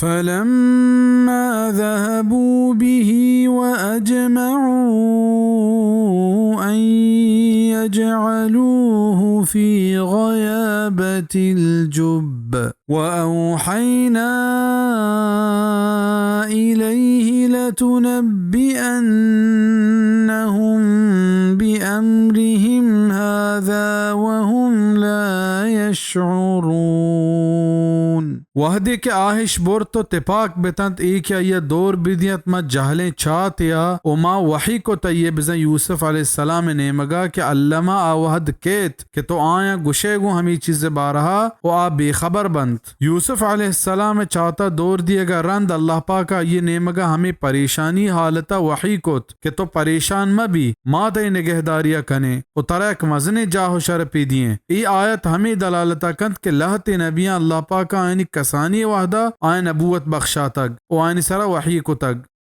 فلما ذهبوا به وأجمعوا أن يجعلوه في غيابة الجب وأوحينا إليه لتنبئنهم بأمرهم هذا وهم لا يشعرون۔ وہدے کہ آ اِش برت ءُ تپاک بہ اَنت، اے کہ آئی ءَ دور بہ دینت ماں جہلیں چاتے ءَ، ءُ ما وحی کت آئی ءَ بزاں یوسف علیہ السلام ءِ نیمگ ءَ کہ الّما آ وہد کیت کہ تو آیاں گشئے گوں ہمے چیز ءِ بارہ ءَ ءُ آ بے خبر بنت۔ یوسف علیہ السلام ءِ چات ءَ دور دیگ ءَ رند اللہ پاک ءَ آئی ءِ نیمگ ءَ ہمے پریشانی حالت ءَ وحی کت کہ تو پریشان مہ بی، ما تئی نگہداری ءَ کنیں ءُ ترا یک مزنیں جاہ ءُ شرپے دئیں۔ اے آیت ہمے دلالت ءَ کنت کہ لہتے نبیاں اللہ پاک ءَ آیانی کسانی وہد ءَ آیاں نبوت بخشاتگ ءُ آیانی سرا وحی کتگ۔